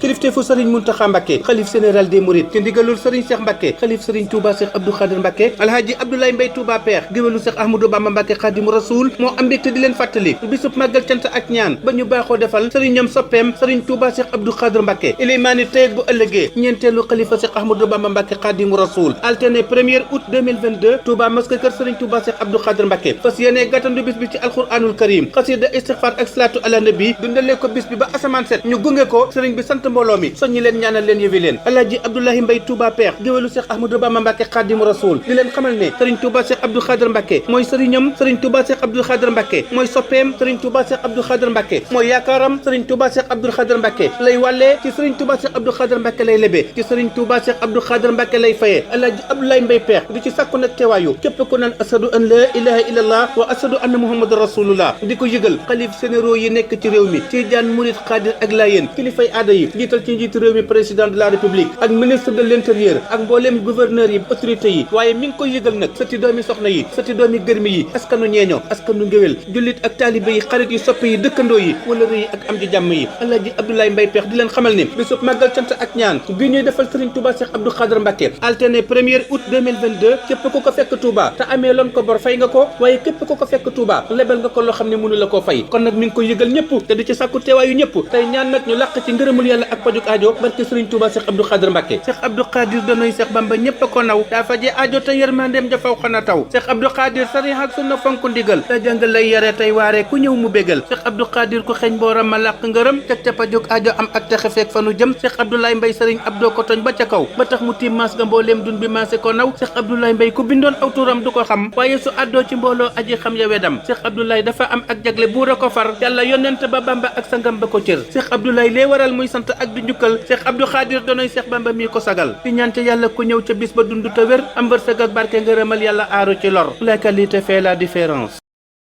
kilifteefu Serigne Mountakha Mbacké xalif général des Mourides ci ndigalul Serigne Cheikh Mbacké xalif Serigne Touba Cheikh Abdou Khadir Mbacké Alhaji Abdoulaye Mbaye Touba Père géwalu Cheikh Ahmadou Bamba Mbacké Khadimu Rasoul moo am mbégte di leen fàttali bisub màggal cant ak ñaan ba ñu baaxoo defal Serigne ñoom soppeem Serigne Touba Cheikh Abdou Khadir Mbacké ilimaani tey bu ëllëgee ñeenteelu xalifa Cheikh Ahmadou Bamba Mbacké Khadimu Rasoul alterné 1er août 2022 Touba mosquée kër Serigne Touba Cheikh Abdou Khadir Mbacké fas yéene gàttandu bis bi ci alquranul karim xasida istighfar ak salatu ala nabi dundalee ko bis bi ba asamaan set ñu gunge ko Serigne bi sant mbooloo mi leen ñaanal leen yëwi leen Alhaji Abdoulaye Mbaye Touba Père géwalu Cheikh Ahmadou Bamba Mbacké Khadimu Rasoul di leen xamal ne Serigne Touba Cheikh Abdou Khadir Mbacké mooy sëriñam Serigne Touba Cheikh Abdou Khadir Mbacké mooy soppeem Serigne Touba Cheikh Abdou Khadir Mbacké mooy yaakaaram Serigne Touba Cheikh Abdou Khadir Mbacké lay wàllee ci Serigne Touba Cheikh Abdou Khadir Mbacké lay lebee ci Serigne Touba Cheikh Abdou Khadir Mbacké lay fayee Alhaji Abdoulaye Mbaye Père di ci sàkku nag teewaayu képp ku naan ashadu an la ilaha illallah wa ashadu anna muhammadan rasulullah di ko yëgal xalif généraux yi nekk ci réew mi Tidiane Mouride Khadir ak Layène kilifay aada yi jiital ci njiitu réew mi président de la république ak ministre de l'intérieur ak mbooleem gouverneur yi autorités yi waaye mi ngi koy yëgal nag sëti doomi soxna yi sëti doomi gërmi yi askanu ñeeño askanu ngéwél jullit ak taalibe yi xarit yi soppe yi dëkkandoo yi wala yi ak am ji jàmm yi Alhaji Abdoulaye Mbaye Père di leen xamal ne bisub màggal cant ak ñaan bi ñuy defal Serigne Touba Cheikh Abdou Khadir Mbacké alterné 1er août 2022 képp ku ko fekk Touba te amee loon ko bor fay nga ko waaye képp ku ko fekk Touba lebal nga ko loo xam ne mënu la koo fay kon nag mi ngi koy yëgal ñëpp te di ci sàkku teewaayu ñëpp tey ñaan nag ñu làq ci ngërëmul yàlla ak pajuk aajo barke Serigne Touba Cheikh Abdou Khadir Mbacké Cheikh Abdou Khadir danoy Cheikh Bamba ñëpp a ko naw daa faje aajo te yërmandeem ja faw xana taw Cheikh Abdou Khadir sariha ak sunna fonk ndigal te jàngal lay yare tey waare ku ñëw mu bégal Cheikh Abdou Khadir ku xeeñ booram ma làq ngërëm teg ca pajuk aajo am ak texe feek fanu jëm Cheikh Abdoulaye Mbaye Serigne Abdou ko toñ ba ca kaw ba tax mu tiim maas nga mbooleem dun bi maase ko naw Cheikh Abdoulaye Mbaye ku bindoon aw turam du ko xam waaye su àddoo ci mbooloo aji xam ya wedam Cheikh Abdoulaye dafa am ak jagle buura ko far yàlla yonent ba Bamba ak sangam ba ko cër Cheikh Abdoulaye lee waral muy sant ak di njukkal Cheikh Abdou Khadir danoy Cheikh Bamba mi ko sagal di ñaan ca yàlla ku ñëw ca bis ba dund te wér am wërsëg ak barke ngërëmal yàlla aaru ci lor la qualité fait la différence